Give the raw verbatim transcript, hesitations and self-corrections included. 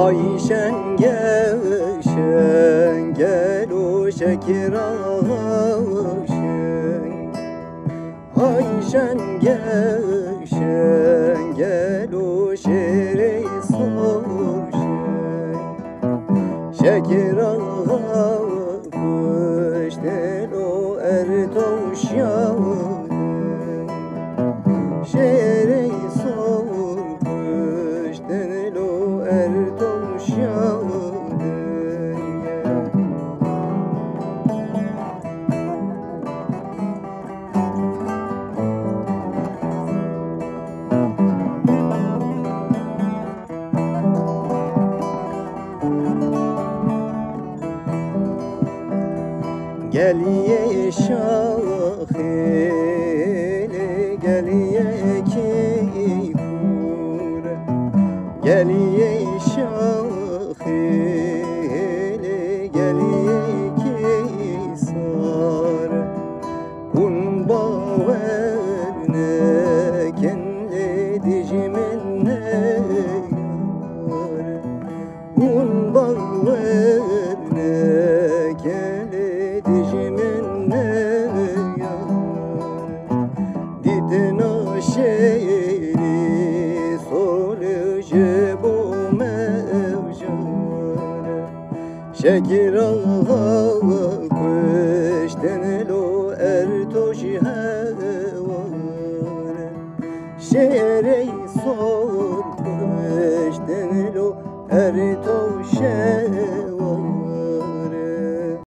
Ay şengel, şengel û şekira şeng. Ay şengel, şengel û şêrê sor şeng. Şekira kuştin û ertoşyan. Şêrê sor kuştin û ertoşyan. Geliyê şaxê lê geliyekî kûr, geliyê şaxê lê geliyekî sar. Hûn bawer nekin lê dijmin neyar. Hûn bawer nekin lê dijmin neyar. Dîtina şêrî sol ji bo me ewjar. Şekira kuştin lo ertoş hewar. Şêrê sor kuştin lo ertoş